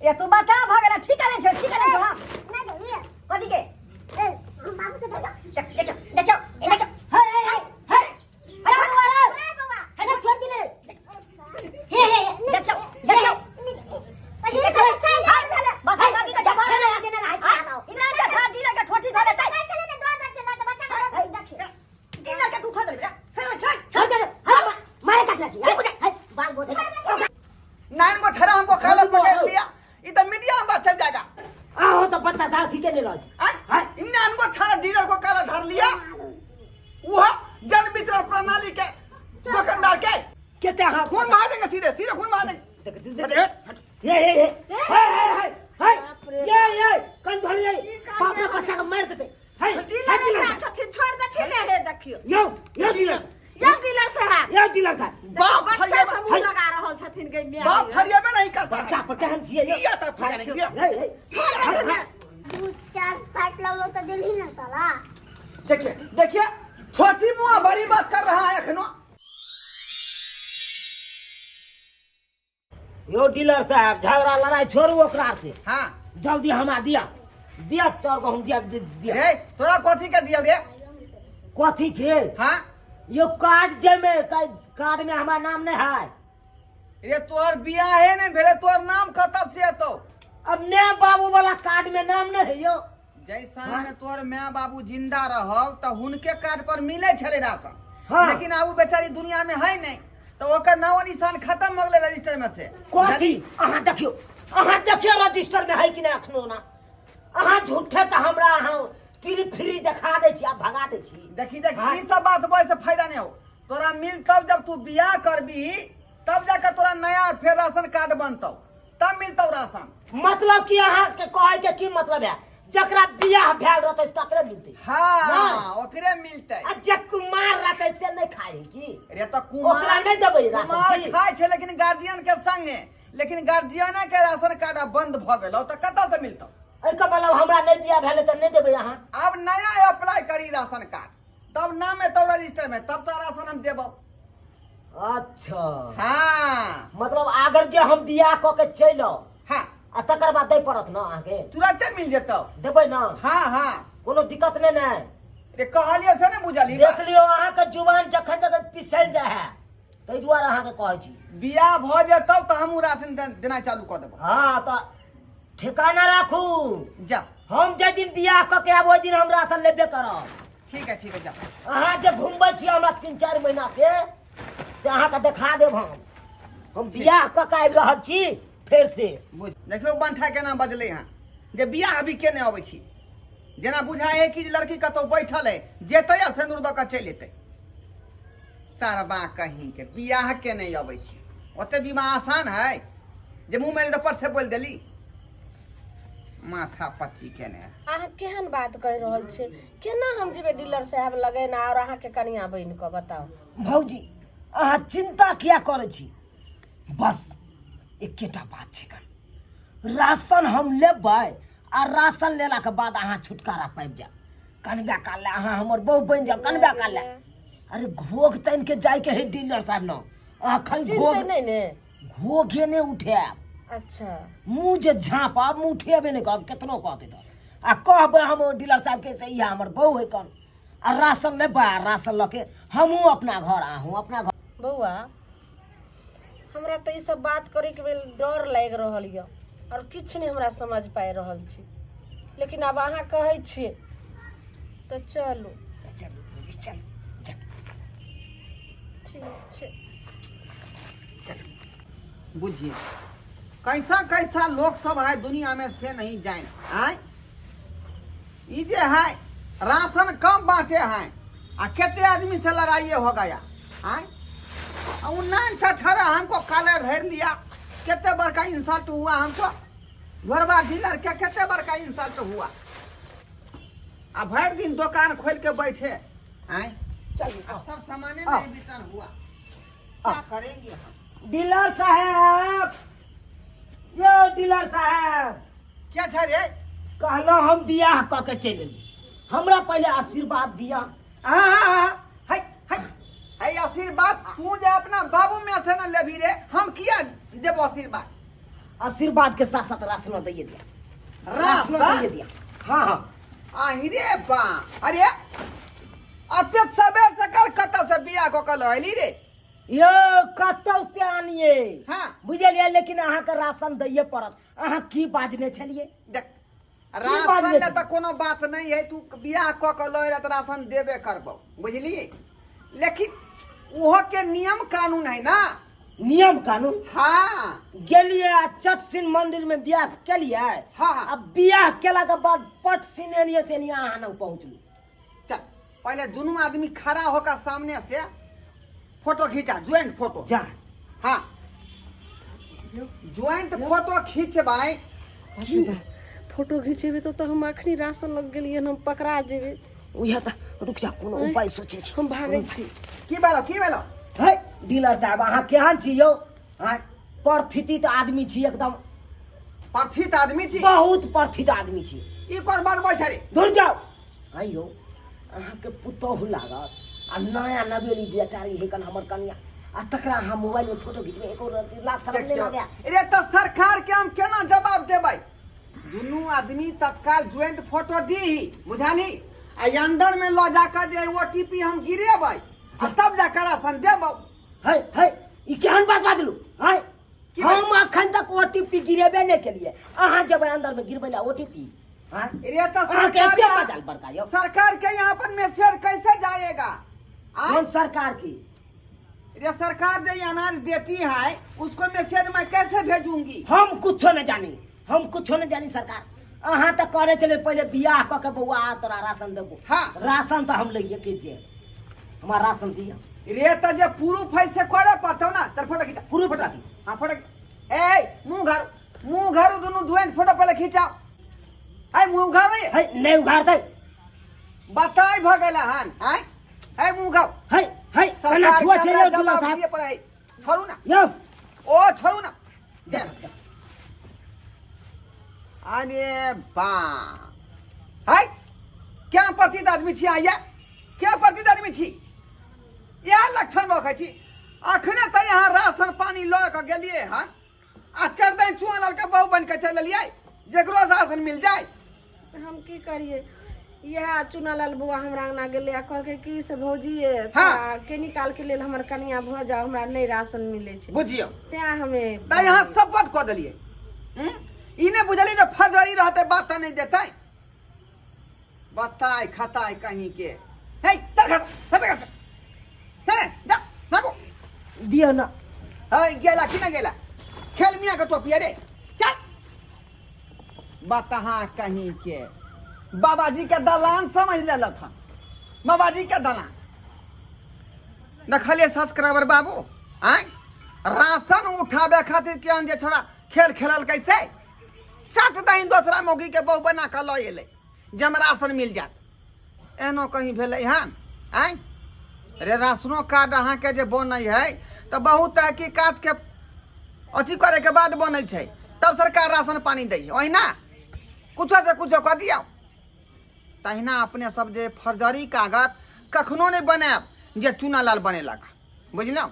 ये तू बता भ गेला ठीक है छो, ठीक है छो। हां, नहीं देलिए। कथी के? ए, हम बाबू के दे दो। देख, देखो देखो, ए देखो। हे हे हे हे, हे बउआ रे। रे बउआ। हे, छोड़ दे रे। हे हे हे। देखो देखो। पहिले तऽ बच्चा ही भेलै। बस बाकी का जवाब छेलै देने रहै छै। इतना के खा दिला के ठोठी धरे से। बच्चा छलै ने, दऽ दऽ देला तऽ बच्चा के दऽ दऽ। डिनर के तू खा दे रे। छोड़ छोड़ दे रे। हे, मारे तक लगी हे, बाल बोल। नाइन को ठहरा, हमको खाला पकड़ लिया, ये तो मीडिया में बात चल जाएगा। आहो तो बच्चा साथ ठीके नहीं रह। आय इन्ने हमको ठहरा, डीलर को काला धर लिया, वह जन वितरण प्रणाली के दुकानदार के केते अहाँ खून बहा देंगे, सीधे सीधे खून बहा देंगे। देख देख देख, हे हे हे हे हे हे हे, ये ये कन धर ये, बाप रे, बच्चा के मार देते। हे हे। डीलर डीलर साहब छथिन, छोड़ देथिन ने। हे देखियौ। यो यो डीलर, यो डीलर साहब, यो डीलर साहब। बाप बच्चा फरिया सब मुंह लगा रहल छथिन गई माय। बाप फरिया में नहीं करता। बच्चा पर केहन छियै यो? ये तो फरिया नहीं ये। हे हे, छोड़ देथिन ने। दू चार फाट लगलो तऽ देलही ने साला। देखिए देखिए, छोटी मुआ बड़ी बात कर रहा है अखनो। यो डीलर साहब, झगड़ा लड़ाई छोड़ू ओकरा से। हाँ। जल्दी हमरा दिया दिया, चार गो हम दिया दिया। रे तोरा कथी के दिया रे? कथी के? हाँ। यो कार्ड जे में कार्ड में हमारा नाम नहीं है। रे तोहर बियाह है नहीं भेले, तोहर नाम कतऽ से एतौ? अब ने बाबू वाला कार्ड में नाम नहीं है यो। जैसा में तोहर माय बाबू जिंदा रहल तऽ हुनके कार्ड पर मिले छलै राशन। हाँ। लेकिन आब उ बेचारी दुनिया में है नहीं, तऽ ओकर नामो निशान खत्म भऽ गेलै रजिस्टर में से। कथी? अहाँ देखियो, अहाँ देखियो रजिस्टर में है कि नहीं अखनो ना। अहाँ झूठे तऽ हमरा अहाँ टीवी फ्री देखा दै छी आ भगा दै छी। देखी देखी। हाँ। ई सब बात बोले से फायदा नहीं हो, तोरा मिलतौ जब तू बियाह करबी तब जाके तोरा नया फेर राशन कार्ड बनतौ, तब मिलतौ राशन। मतलब कि अहाँ के कहै के की मतलब है, जकरा बियाह भेल रहतै तकरे मिलतै? हाँ। नहीं। ओकरे मिलतै। आ जे कुमार रहतै से नहीं खाइ है की? रे तऽ कुमार ओकरा नहीं देबै राशन कुमार की? खाइ छै लेकिन गार्जियन के संगे, लेकिन गार्जियने के राशन कार्ड आब बंद भऽ गेलौ तऽ कतऽ से मिलतौ? एहिके मतलब हमरा नहीं बियाह भेलै तऽ नहीं देबै अहाँ? आब नया अप्लाई करी राशन कार्ड, तब नाम एतौ रजिस्टर में, तब तो राशन हम देबौ। अच्छा। हाँ। मतलब अगर जे हम बियाह कऽ के चलि आउ? हाँ। आ तकर बाद दै पड़त ने अहाँके? तुरंते मिल जेतौ। देबै ने? हाँ हाँ। कोनो दिक्कत नहि ने? रे कहलियै से ने बुझलही? देख लियौ, अहाँके जुबान जखन तखन पिसल जाइ है, ताहि दुआरे अहाँके कहै छी। बियाह भऽ जेतौ तऽ हमहूँ राशन देनाइ चालू कऽ देबौ। हाँ, तऽ ठिकाना राखू। जा। हम जाहि दिन बियाह कऽ के आयब ओहि दिन हम राशन लेबे करब। ठीक है, ठीक है, जा। अहाँ जे घुमबै छी हमरा 3-4 महीना से अहाँके देखा देब। हम बियाह कऽ के आबि रहल छी फेर से। बुझ देखियौ बंठा केना बजलै हँ जे बियाह अभी केने अबै छी, जेना बुझाइ है कि जे लड़की कतौ बैठल है, जेतै आ सिन्दूर दऽ कऽ चलि एतै। सरबा कहीं के बियाह केने अबै छी, ओते विवाह आसान है जे मुँह में पर से बोलि देली, माथा पच्ची केने। अहाँ केहन बात कहि रहल छियै? केना हम जेबै डीलर साहब लगे ने आओर अहाँके कनिया बनि कऽ, बताउ। भौजी, अहाँ चिंता किया करै छी? बस एकेटा बात छै, कन राशन हम लेबै आ राशन लेलाके बाद अहाँ छुटकारा पाबि जायब। कनबा काल लए अहाँ हमर बहु बनि जायब, कनबा काल लए। अरे घोघ तानि के जाइके है डीलर साहब न, अहाँ खाली चिन्हतै घोघ नहि ने? घोघे नहि उठायब। अच्छा। मुँह जे झाँपब, मुँह उठेबे नहि करब केतनो कहतै तऽ। आ कहबै हम ओ डीलर साहबके से इएह हमर बहु है कन, आ राशन लेबै आ राशन लऽ के हमहूँ अपना घर, अहूँ अपना घर। बौआ, हमरा तऽ ई सब बात करैके लेल डर लागि रहल यऽ आओर किछु नहि हमरा समझ पाबि रहल छी, लेकिन आब अहाँ कहै छियै तऽ चलू। चलू चलू चलू। ठीक छै। चलू। बुझिए कैसा कैसा लोग सब है दुनिया में से नहीं जाए आय। ई जे है राशन कम बांटे हैं आ केते आदमी से लड़ाइए हो गया आय। आ उ नान ठठरा हमको काले घेर लिया, केते बड़का इंसल्ट हुआ हमको, घरबा डीलर के केते बड़का इंसल्ट हुआ। आ भरि दिन दोकान खोल के बैठे आय। चलू। आ सब सामाने आओ। नहीं वितरण हुआ, क्या करेंगे हम? डीलर साहब, यो डीलर साहब। क्या छै रे? कहलहुँ हम बियाह कऽ के चलि एली, हमरा पहिले आशीर्वाद दिअ। हाँ हाँ हाँ, है है है, आशीर्वाद तू जे अपना बाबू में से न लेबी रे, हम किया देबो आशीर्वाद? आशीर्वाद के साथ साथ राशनो दैये दिया। राशनो राशन दैये दिया। हाँ हाँ। आहिरे बा, अरे अते सबेर सकल कतऽ से बियाह कऽ के लऽ एली रे? यो कतौ से आनिए। हाँ। बुझलियै, लेकिन अहाँके राशन दैये पड़त। अहाँ की बाजने छलियै? देख, बात राशन नहि लए छै? तऽ कोनो बात नहि है, तू बियाह कऽ के लऽ एला तऽ राशन देबे करबौ, बुझलियै? लेकिन ओहो के नियम कानून है ना। नियम कानून? हाँ। गेलियै आ चट सिन मंदिर में बियाह केलियै। हाँ, हाँ। आ बियाह केला के बाद पट सिन एलियै से एनिया अहाँ लग पहुँचलू। चल, पहले दोनों आदमी खड़ा होकर सामने से फोटो खींचा, ज्वाइंट फोटो। जा। हाँ, ज्वाइंट फोटो खींचबै। फोटो घिचेबै तऽ हम अखनी राशन लग गेलियै, हम पकड़ा जेबै। उएह तऽ, रुक जा, कोनो उपाय सोचै छी। हम भागै छी। की भेलो, की भेलो? है डीलर साहब, अहाँ केहन छी यौ? आँय, परथितित आदमी छी एकदम। परथित आदमी छी? बहुत परथित आदमी छी। ई कोन बजबै छै रे? दूर जाउ। आँय यौ, अहाँके पुतोहु लागत आ नया नवेली बेचारी है कन हमर कनिया, आ तकरा अहाँ मोबाइल में फोटो घिचबै, एको रत्ती लाज शरम नहि लागै? रे तऽ सरकार के हम केना जवाब देबै? दुनू आदमी तत्काल ज्वाइंट फोटो दीही, बुझाली? आ अंदर में लऽ जाकर जे ओटीपी हम गिरेबै आ तब जाकर राशन देबौ। है है, ई केहन बात बाजलू? आँय, की? हम अखन तक ओटीपी गिरेबे नहि केलियै, अहाँ जेबै अंदर में गिरबै ला ओटीपी? आँय, रे तऽ अहाँके सरकार एते यहाँ- मजाल बड़का यौ। सरकार के यहाँ पर मैसेज कैसे जाएगा? आँय? कौन सरकार की? रे सरकार जो ये अनाज देती है उसको मैसेज मैं कैसे भेजूंगी? हम कुछो नहीं जानी, हम कुछो नहीं जानी सरकार। अहाँ तऽ करे चले पहिले बियाह कऽ के बौआ आ तोरा राशन देबो। हाँ। राशन तऽ हम लइए के जे हमरा राशन दिअ। रे तऽ जे प्रूफ है से करे पड़तौ ना। चल फोटो खींचा। प्रूफ फोटो कथी? हाँ, फोटो। ए मुंह घर, मुंह घर, दुनू दुएन फोटो पहले खींचा। ए मुंह घर रे। है नहीं उघारतै। बताई भ गेला हन। आय ए मुंह घर। है है, कना सरकार छुआ के छै हमरा यौ डीलर जवाब साहब। दिए पड़े। छोड़ू ना। यौ। ओ छोड़ू ना। दे। अरे बा, हाय, क्या पतित आदमी छी आइया, क्या पतित आदमी छी? इएह लक्षण रखै छी। अखने तऽ यहाँ राशन पानी लऽ कऽ गेलियै हन आ चरदन चुआ लड़का बहु बन कऽ चलि एलियै, जकरो राशन मिल जाय। हम की करिए, इएह चुनालाल बौआ हमरा अंगना गेलै आ कहलकै कि से भौजी हाँ। के निकाल के लेल हमर कनिया भऽ जाओ, हमरा नहि राशन मिलै छै। बुझियौ। तें हमे तऽ यहाँ सब बात कऽ देलियै। हम्म? ई नहि बुझलियै जे फजरी रहतै बात तऽ नहि देतै। बताय खताय कहीं के। हे चल घर, चल घर से। चल, जा, भागो। दिअ ना। है गेला कि ना गेला? खेल मियाँ के टोपी रे, चल। बताहा कहीं के, बाबाजी के दलान समझ लेलक हन, बाबाजी के दलान। देखलियै सब्सक्राइबर बाबू, आँय, राशन उठाबे खातिर केहन जे छोड़ा खेल खेलल कैसे चट दही दोसरा मौगी के बहु बना कऽ लऽ एलै जे हमरा राशन मिल जायत। एहनो कहीं भेलै हन? आँय रे, राशनो कार्ड अहाँके जे बनै है तऽ बहुत तहकीकात के अथी करैके बाद बनै छै, तब सरकार राशन पानी दै है। ओहिना कुछो से कुछो कऽ दियौ। तहिना अपने सब जे फर्जरी कागज कखनो नहि बनायब जे चूना लाल बनेलक, बुझलहुँ?